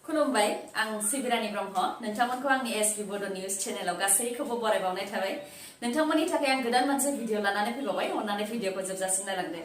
खुलुमबाय आं सिबिरानि ब्रह्म नोंथांमोनखौ आंनि एसबि बड' निउज चेनेलाव गासैखौबो बरायबावनाय थाबाय नोंथांमोननि थाखाय आं गोदान मोनसे भिडिअ लानानै फैबावबाय अन्नानै भिडिअखौ जोबजासिम नायलांदो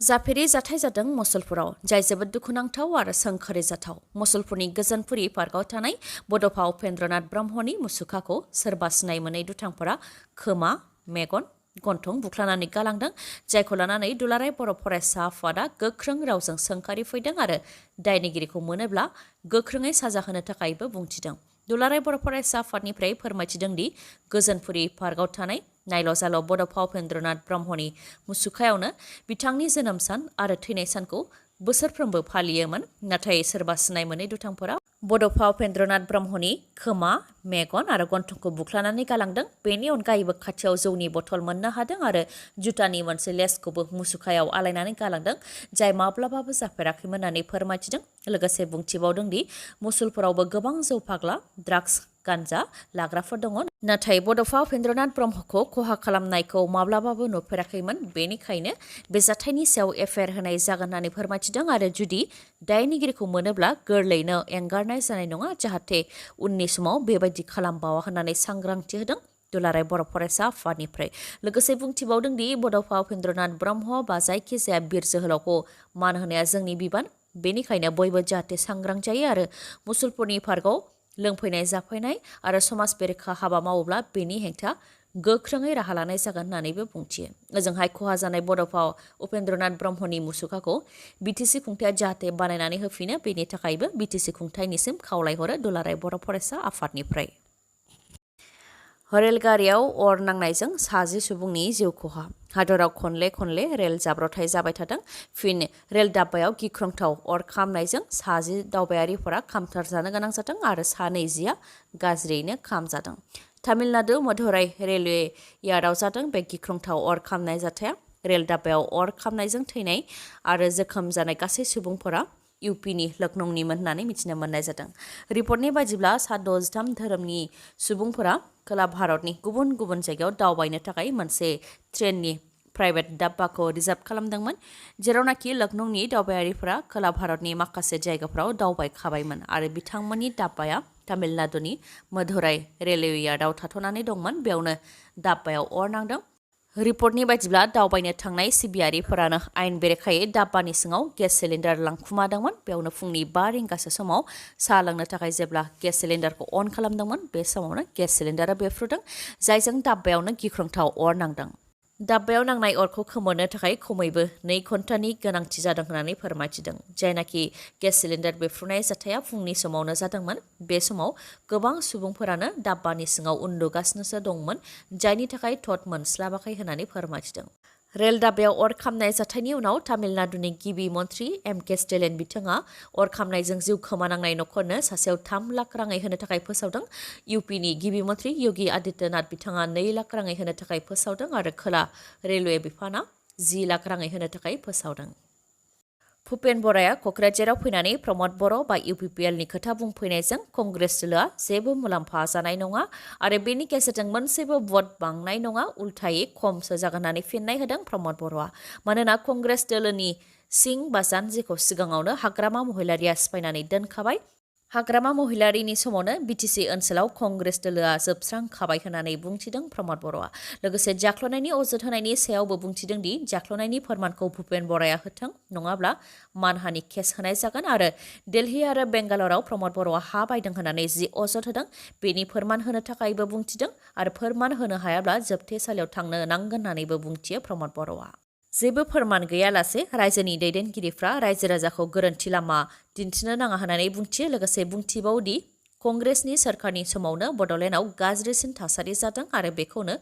जाफेरि जाथाय जादों मसलपुराव जाय जोबोद दुखुनांथाव आरो सोंखारि जाथाव मसलपुरनि गोजोनपुरि पार्कआव थानाय बड'फा उपेन्द्रनाथ ब्रह्मनि मुसुखाखौ सोरबा सिनाय मोनै दुथांफोरा खोमा मेगन गन्थं बुख्लानानै गालांदों जायखौ लानानै दुलाराय बर' फरायसा आफादा गोख्रों रावजों सोंखारि फैदों आरो दायनिगिरिखौ मोनोब्ला गोख्रोङै साजा होनो थाखायबो बुंथिदों दुलाराय बर' फरायसा आफादनिफ्राय फोरमायथिदों दि गोजोनपुरि पार्कआव थानाय नायल' जाल' बड'फा उपेन्द्रनाथ ब्रह्मनि मुसुखायावनो बिथांनि जोनोम सान आरो थैनाय सानखौ बोसोरफ्रोमबो फालियोमोन नाथाय सोरबा सिनाय मोनै दुथांफोरा बड'फा उपेन्द्रनाथ ब्रह्मनि खोमा मेगन आरो गन्थंखौ बुख्लानानै गालांदों बेनि अनगायैबो खाथियाव जौनि बथल मोननो हादों आरो जुटानि मोनसे लेसखौबो मुसुखायाव आलायनानै गालांदों जाय माब्लाबाबो जाफेराखैमोन होननानै फोरमायथिदों लोगोसे बुंथिबावदों दि मुसलपुरावबो गोबां जौ फाग्ला ड्राग्स गान्जा लाग्राफोर दङ नाथाय बड'फा उपेन्द्रनाथ ब्रह्मखौ खहा खालामनायखौ माब्लाबाबो नुफेराखैमोन बेनिखायनो बे जाथायनि सायाव एफआइआर होनाय जागोन होननानै फोरमायथिदों आरो जुदि दायनिगिरिखौ मोनोब्ला गोरलैनो एंगारनाय जानाय नङा जाहाथे उननि समाव बेबायदि खालामबावा होननानै सांग्रांथि होदों दुलाराय बर' फरायसा आफादनिफ्राय लोगोसे बुंथिबावदों दि बड'फा उपेन्द्रनाथ ब्रह्म बा जायखिजाया बिर जोहोलावखौ मान होनाया जोंनि बिबान बेनिखायनो बयबो जाहाथे सांग्रां जायो आरो मुसलपुरनि पार्कआव लोंफैनाय जाफैनाय आरो समाज बेरेखा हाबा मावोब्ला बेनि हेंथा गोख्रोङै राहा लानाय जागोन होननानैबो बुंथियो ओजोंहाय खहा जानाय बड'फा उपेन्द्रनाथ ब्रह्मनि मुसुखाखौ बिटिसि खुंथाया जाहाथे बानायनानै होफिनो बेनि थाखायबो बिटिसि खुंथायनिसिम खावलायहरो दुलाराय बर' फरायसा आफादनिफ्राय रेलगारियाव अर नांनायजों 60 सुबुंनि जिउ खहा हादराव खनले खनले रेल जाब्रबथाय जाबाय थादों फिन रेल दाब्बायाव गिख्रंथाव अर खामनायजों 60 दावबायारिफोरा खामथारजानो गोनां जादों आरो 20 गाज्रियैनो खामजादों तामिलनाडु मधुराइ रेलवे यार्डआव जादों बे गिख्रंथाव अर खामनाय जाथाया रेल दाब्बायाव अर खामनायजों थैनाय आरो जोखोम जानाय गासै सुबुंफोरा इउपिनि लखनौनिमोन होननानै मिथिनो मोननाय जादों रिपर्टनि बायदिब्ला सा 63 धोरोमनि सुबुंफोरा खोला भारतनि गुबुन गुबुन जायगायाव दावबायनो थाखाय मोनसे ट्रेननि प्राइभेट दाब्बाखौ रिजार्भ खालामदोंमोन जेरावनाखि लखनौनि दावबायारिफोरा खोला भारतनि माखासे जायगाफोराव दावबायखाबायमोन आरो बिथांमोननि दाब्बाया तामिलनाडुनि मधुराइ रेलवे यार्डआव थाथ'नानै दंमोन बेयावनो दाब्बायाव अर नांदों रिपर्टनि बायदिब्ला दावबायनो थांनाय सिबियारिफोरानो आयेन बेरेखायै दाब्बानि सिङाव गेस सिलिन्डार लांखुमादोंमोन बेयावनो फुंनि 5 रिंगासो समाव साहा लोंनो थाखाय जेब्ला गेस सिलिन्डारखौ अन खालामदोंमोन बे समावनो गेस सिलिन्डारा बेफ्रुदों जायजों दाब्बायावनो गिख्रंथाव अर नांदों दाब्बायाव नांनाय अरखौ खोमोरनो थाखाय खमैबो 2 घन्टानि गोनांथि जादों होननानै फोरमायथिदों जायनाखि गेस सिलिन्डार बेफ्रुनाय जाथाया फुंनि समावनो जादोंमोन बे समाव गोबां सुबुंफोरानो दाब्बानि सिङाव उन्दुगासिनोसो दंमोन जायनि थाखाय थट मोनस्लाबाखै होननानै फोरमायथिदों रेल दाब्बायाव अर खामनाय जाथायनि उनाव तामिलनाडुनि गिबि मन्थ्रि एम.के. स्टेलिन बिथाङा अर खामनायजों जिउ खोमानांनाय नखरनो सासेयाव 3 लाख राङै होनो थाखाय फोसावदों इउपिनि गिबि मन्थ्रि योगी आदित्यनाथ बिथाङा 2 लाख राङै होनो थाखाय फोसावदों आरो खोला रेलवे बिफाना 10 लाख राङै होनो थाखाय फोसावदों भुपेन बराया क'क्राझाराव फैनानै प्रमद बर' बा इउपिपिएलनि खोथा बुंफैनायजों कंग्रेस दोलोआ जेबो मुलाम्फा जानाय नङा आरो बेनि गेजेरजों मोनसेबो भट बांनाय नङा उल्थायै खमसो जागोन होननानै फिननाय होदों प्रमद बर'आ मानोना कंग्रेस दोलोनि सिं बा जानजिखौ सिगाङावनो हाग्रामा महिलारिया सिफायनानै दोनखाबाय हाग्रामा महिलारिनि समावनो बिटिसि ओनसोलाव कंग्रेस दोलोआ जोबस्रांखाबाय होननानै बुंथिदों प्रमद बर'आ लोगोसे जाख्ल'नायनि अजद होनायनि सायावबो बुंथिदों दि जाख्ल'नायनि फोरमानखौ भुपेन बराया होथों नङाब्ला मानहानि केस होनाय जागोन आरो दिल्ली आरो बेंगालराव प्रमद बर'आ हा बायदों होननानै जि अजद होदों बेनि फोरमान होनो थाखायबो बुंथिदों आरो फोरमान होनो हायाब्ला जोबथेसालियाव थांनो नांगोन होननानैबो बुंथियो प्रमद बर'आ जेबो फोरमान गैयालासे रायजोनि दैदेनगिरिफ्रा रायजो राजाखौ गोरोन्थि लामा दिन्थिनो नाङा होननानै बुंथियो लोगोसे बुंथिबावदि कंग्रेसनि सोरखारनि समावनो बड'लेण्डआव गाज्रिसिन थासारि जादों आरो बेखौनो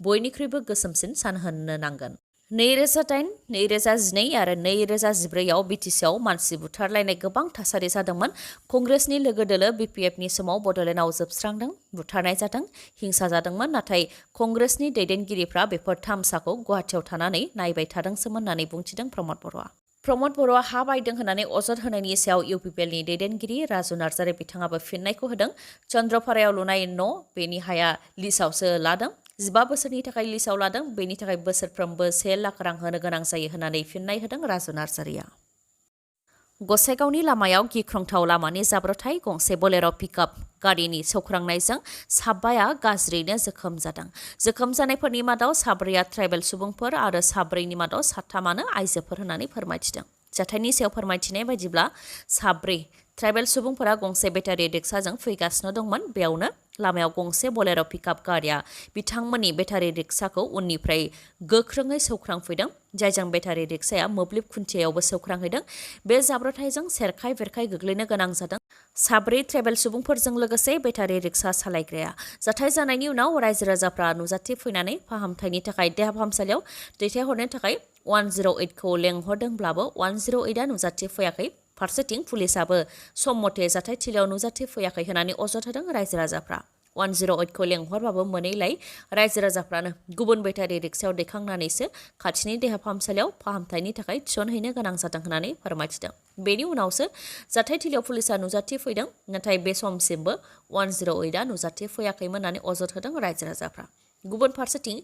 बयनिख्रुइबो गोसोमसिन सान होननो नांगोन 2008, 2012 आरो 2014 आव बिटिसिआव मानसि बुथारलायनाय गोबां थासारि जादोंमोन कंग्रेसनि लोगो दोलो बिपिएफनि समाव बड'लेण्डआव जोबस्रांदों बुथारनाय जादों हिंसा जादोंमोन नाथाय कंग्रेसनि दैदेनगिरिफ्रा बेफोर थामसाखौ गुवाहाटियाव थानानै नायबाय थादोंसोमोन होननानै बुंथिदों प्रमद बर'आ प्रमद बर'आ हा बायदों होननानै अजद होनायनि सायाव इउपिपिएलनि दैदेनगिरि राजु नार्जारि बिथाङाबो फिननायखौ होदों चन्द्रपारायाव लुनाय न' बेनि हाया लिसआवसो लादों 15 बोसोरनि थाखाय लिसआव लादों बेनि थाखाय बोसोरफ्रोमबो 1 लाख रां होनो गोनां जायो होननानै फिननाय होदों राजु नार्जारिया गसाइगावनि लामायाव गिख्रंथाव लामानि जाब्रथाय गंसे बोलेर' पिकआप गारिनि सौख्रांनायजों साबाया गाज्रियैनो जोखोम जादों। जोखोम जानायफोरनि मादाव साब्रैया ट्राइबेल सुबुंफोर आरो साब्रैनि मादाव साथामानो आइजोफोर होननानै फोरमायथिदों। जाथायनि सायाव फोरमायथिनाय बायदिब्ला साब्रै ट्राइबेल सुबुंफोरा गंसे बेटारि रिक्साजों फैगासिनो दंमोन। बेयावनो लामायाव गंसे बोलेर' पिकआप गारिया बिथांमोननि बेटारि रिक्साखौ उननिफ्राय गोख्रोङै सौख्रांफैदों, जायजों बेटारि रिक्साया मोब्लिब खुन्थियायावबो सौख्रांहैदों। बे जाब्रथायजों सेरखाय बेरखाय गोग्लैनो गोनां जादों साब्रै ट्राइबेल सुबुंफोरजों लोगोसे बेटारि रिक्सा सालायग्राया। जाथाय जानायनि उनाव रायजो राजाफ्रा नुजाथिफैनानै फाहामथायनि थाखाय देहा फाहामसालियाव दैथायहरनो थाखाय 108 खौ लेंहरदोंब्लाबो 108 आ नुजाथिफैयाखै। फारसेथिं पुलिसाबो सम मथे जाथायथिलियाव नुजाथिफैयाखै होननानै अजद होदों रायजो राजाफ्रा। 108 खौ लेंहरबाबो मोनैलाय रायजो राजाफ्रानो गुबुन बेटारि रिक्सायाव दैखांनानैसो खाथिनि देहा फाहामसालियाव फाहामथायनि थाखाय थिसनहैनो गोनां जादों होननानै फोरमायथिदों। बेनि उनावसो जाथायथिलियाव पुलिसा नुजाथिफैदों, नाथाय बे समसिमबो 108 आ नुजाथिफैयाखैमोन होननानै अजद होदों रायजो राजाफ्रा। गुबुन फारसेथिं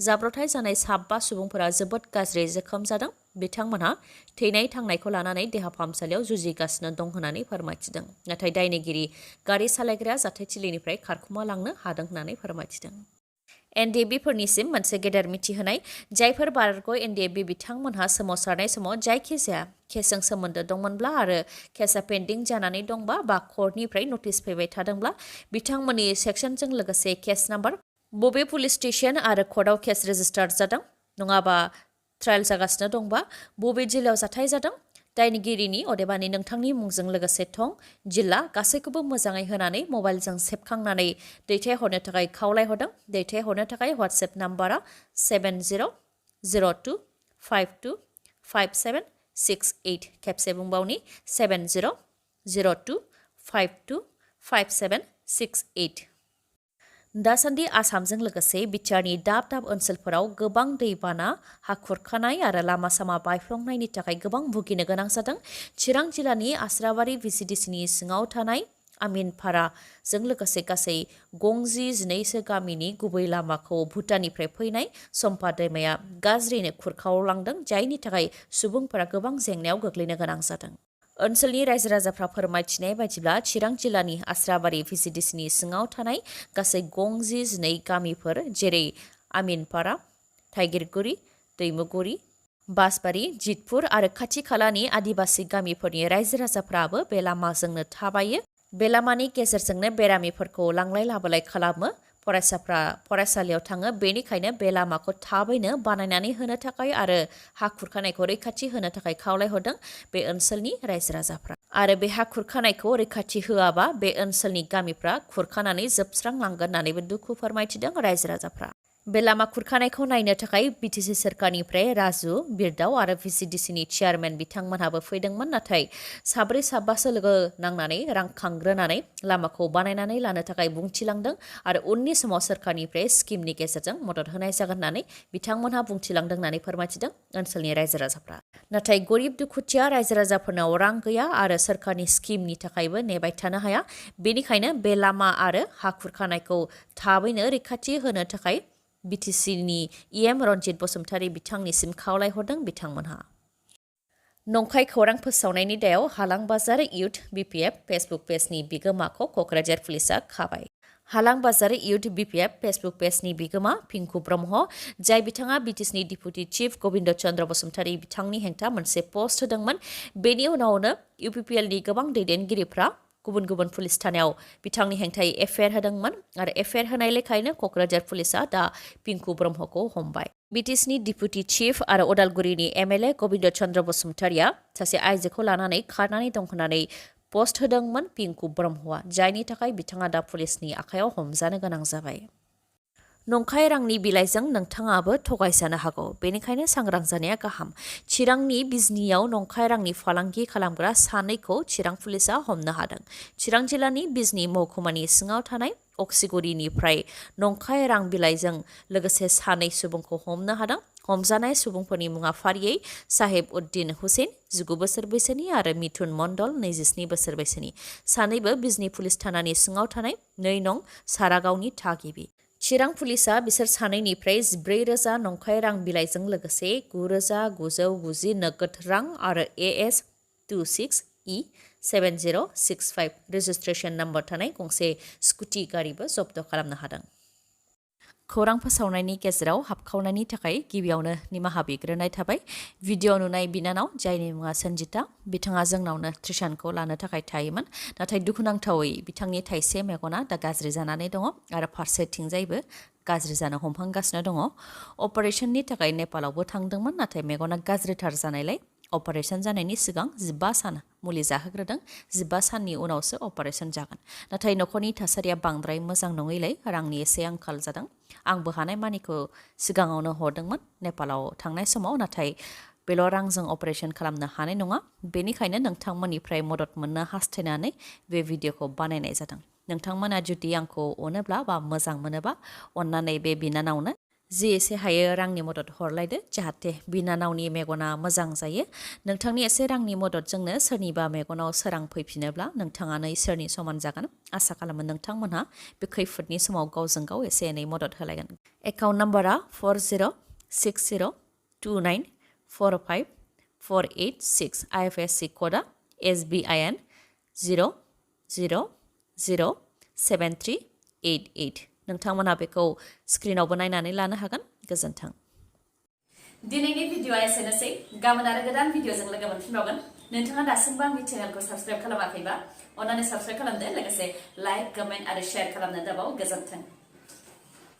जाब्रथाय जानाय 7 सुबुंफोरा जोबोद गाज्रि जोखोम जादों। बिथांमोनहा थैनाय थांनायखौ लानानै देहा फाहामसालियाव जुजिगासिनो दं होननानै फोरमायथिदों। नाथाय दायनिगिरि गारि सालायग्राया जाथायथिलिनिफ्राय खारखुमा लांनो हादों होननानै फोरमायथिदों। एनडिएफबिफोरनिसिम मोनसे गेदेर मिथिहोनाय, जायफोर बारग' एनडिएफबि बिथांमोनहा सोमावसारनाय समाव जायखिजाया केसजों सोमोन्दो दंमोनब्ला आरो केसआ पेन्डिं जानानै दंबा बा कर्टनिफ्राय नटिस फैबाय थादोंब्ला बिथांमोननि सेक्सनजों लोगोसे केस नाम्बार, बबे पुलिस स्टेशन आरो कर्टआव केस रेजिस्टार जादों, नङाबा ट्रायल जागासिनो दंबा बबे जिल्लायाव जाथाय जादों, दायनिगिरिनि अदेबानि नोंथांनि मुंजों लोगोसे थं, जिल्ला गासैखौबो मोजाङै होनानै मबाइलजों सेबखांनानै दैथायहरनो थाखाय खावलायहरदों। दैथायहरनो थाखाय वाट्सएप नाम्बारा 7002525768। खेबसे बुंबावनि 7002525768। दासान्दि आसामजों लोगोसे बिटिआरनि दाब दाब ओनसोलफोराव गोबां दैबाना, हा खुरखानाय आरो लामा सामा बायफ्लंनायनि थाखाय गोबां भुगिनो गोनां जादों। चिरां जिल्लानि आस्राबारि भिसिडिसिनि सिङाव थानाय आमिनपाराजों लोगोसे गासै गंजि 12सो गामिनि गुबै लामाखौ भुटाननिफ्राय फैनाय सम्पा दैमाया गाज्रियैनो खुरखावलांदों, जायनि थाखाय सुबुंफोरा गोबां जेंनायाव गोग्लैनो गोनां जादों। ओनसोलनि रायजो राजाफ्रा फोरमायथिनाय बायदिब्ला चिरां जिल्लानि आस्राबारि भिसिडिसिनि सिङाव थानाय गासै गंजि 12 गामिफोर जेरै आमिनपारा, थाइगिरगुरि, दैमुगुरि, बासबारि, जितपुर आरो खाथि खालानि आदिबासि गामिफोरनि रायजो राजाफ्राबो बे लामाजोंनो थाबायो। बे लामानि गेजेरजोंनो बेरामिफोरखौ लांलाय लाबोलाय खालामो, फरायसाफ्रा फरायसालियाव थाङो। बेनिखायनो बे लामाखौ थाबैनो बानायनानै होनो थाखाय आरो हा खुरखानायखौ रैखाथि होनो थाखाय खावलायहरदों बे ओनसोलनि रायजो राजाफ्रा। आरो बे हा खुरखानायखौ रैखाथि होआबा बे ओनसोलनि गामिफ्रा खुरखानानै जोबस्रांलांगोन होननानैबो दुखु फोरमायथिदों रायजो राजाफ्रा। बे लामा खुरखानायखौ नायनो थाखाय बिटिसि सोरखारनिफ्राय राजु बिरदाव आरो भिसिडिसिनि चेयारमेन बिथांमोनहाबो फैदोंमोन, नाथाय 7 लोगो नांनानै रां खांग्रोनानै लामाखौ बानायनानै लानो थाखाय बुंथिलांदों आरो उननि समाव सोरखारनिफ्राय स्किमनि गेजेरजों मदद होनाय जागोन होननानै बिथांमोनहा बुंथिलांदों होननानै फोरमायथिदों ओनसोलनि रायजो राजाफ्रा। नाथाय गरिब दुखुथिया रायजो राजाफोरनाव रां गैया आरो सोरखारनि स्किमनि थाखायबो नेबाय थानो हाया। बेनिखायनो बे लामा आरो हा खुरखानायखौ थाबैनो रैखाथि होनो थाखाय बिटिसिनि इएम रन्जित बसुमतारी बिथांनिसिम खावलायहरदों बिथांमोनहा। नंखाय खौरां फोसावनायनि दायाव हालां बाजार इउथ बिपिएफ फेसबुक पेजनि बिगोमाखौ क'क्राझार पुलिसा खाबाय। हालां बाजार इउथ बिपिएफ फेसबुक पेजनि बिगोमा पिंकु ब्रह्म, जाय बिथाङा बिटिसिनि डिपुटि चिफ गबिन्द चन्द्र बसुमतारी बिथांनि हेंथा मोनसे पस्ट होदोंमोन। बेनि उनावनो इउपिपिएलनि गोबां दैदेनगिरिफ्रा गुबुन गुबुन पुलिस थानायाव बिथांनि हेंथायै एफआइआर होदोंमोन आरो एफआइआर होनाय लेखायैनो क'क्राझार पुलिसा दा पिंकु ब्रह्मखौ हमबाय। बिटिसिनि डिपुटि चिफ आरो उदालगुरिनि एमएलए गबिन्द चन्द्र बसुमतारीया सासे आइजोखौ लानानै खारनानै दं होननानै पस्ट होदोंमोन पिंकु ब्रह्मआ, जायनि थाखाय बिथाङा दा पुलिसनि आखायाव हमजानो गोनां जाबाय। नंखाय रांनि बिलाइजों नोंथाङाबो थगायजानो हागौ, बेनिखायनो सांग्रां जानाया गाहाम। चिरांनि बिजनीयाव नंखाय रांनि फालांगि खालामग्रा 2खौ चिरां पुलिसा हमनो हादों। चिरां जिल्लानि बिजनी महकुमानि सिङाव थानाय अक्सिगुरिनिफ्राय नंखाय रां बिलाइजों लोगोसे 2 सुबुंखौ हमनो हादों। हमजानाय सुबुंफोरनि मुङा फारियै साहेब उद्दिन हुसेन 19 बोसोर बैसोनि आरो मिथुन मण्डल 27 बोसोर बैसोनि। 2बो बिजनी पुलिस थानानि सिङाव थानाय 2 नं सारागावनि थागिबि। चिरां पुलिसा बिसोर 2निफ्राय 14,000 नंखाय रां बिलाइजों लोगोसे 9,990 नोगोद रां आरो AS-26 7065 रेजिस्ट्रेशन नम्बर थानाय गंसे स्कुटि गारिबो जब्द खालामनो हादों। खौरां फोसावनायनि गेजेराव हाबखावनायनि थाखाय गिबियावनो निमाहा बिग्रोनाय थाबाय। भिडिअ नुनाय बिनानाव जायनि मुङा सन्जिता, बिथाङा जोंनावनो ट्रिसानखौ लानो थाखाय थायोमोन। नाथाय दुखुनांथावै बिथांनि थाइसे मेगना दा गाज्रि जानानै दङ आरो फारसेथिंजायबो गाज्रि जानो हमहांगासिनो दङ। अपारेशननि थाखाय नेपालावबो थांदोंमोन, नाथाय मेगना गाज्रिथार जानायलाय अपारेशन जानायनि सिगां 15 सान मुलि जाहोग्रोदों। 15 साननि उनावसो अपारेशन जागोन। नाथाय नखरनि थासारिया बांद्राय मोजां नङैलाय रांनि एसे आंखाल जादों। आंबो हानाय मानिखौ सिगाङावनो हरदोंमोन नेपालाव थांनाय समाव, नाथाय बेल' रांजों अपारेशन खालामनो हानाय नङा। बेनिखायनो नोंथांमोननिफ्राय मदद मोननो हास्थायनानै बे भिडिअखौ बानायनाय जादों। नोंथांमोना जुदि आंखौ अनोब्ला बा मोजां मोनोबा अननानै बे बिनानावनो जि एसे हायो रांनि मदद हरलायदो, जाहाथे बिनानावनि मेगना मोजां जायो। नोंथांनि एसे रांनि मददजोंनो सोरनिबा मेगनाव सोरां फैफिनोब्ला नोंथाङानो इसोरनि समान जागोन। आसा खालामो नोंथांमोनहा बे खैफोदनि समाव गावजों गाव एसे एनै मदद होलायगोन। एकाउन्ट नाम्बारा 406029454886। IFSC क'डा SBIN 0007388। नोंथांमोनहा बेखौ स्क्रिनावबो नायनानै लानो हागोन। गोजोन्थों। दिनैनि भिडिअआ एसेनोसै। गाबोन आरो गोदान भिडिअजों लोगो मोनफिनबावगोन। नोंथाङा दासिमबो आंनि चेनेलखौ साबस्क्राइब खालामाखैबा अन्नानै साबस्क्राइब खालामदो, लोगोसे लाइक, कमेन्ट आरो शेयार खालामनो दाबाव। गोजोन्थों।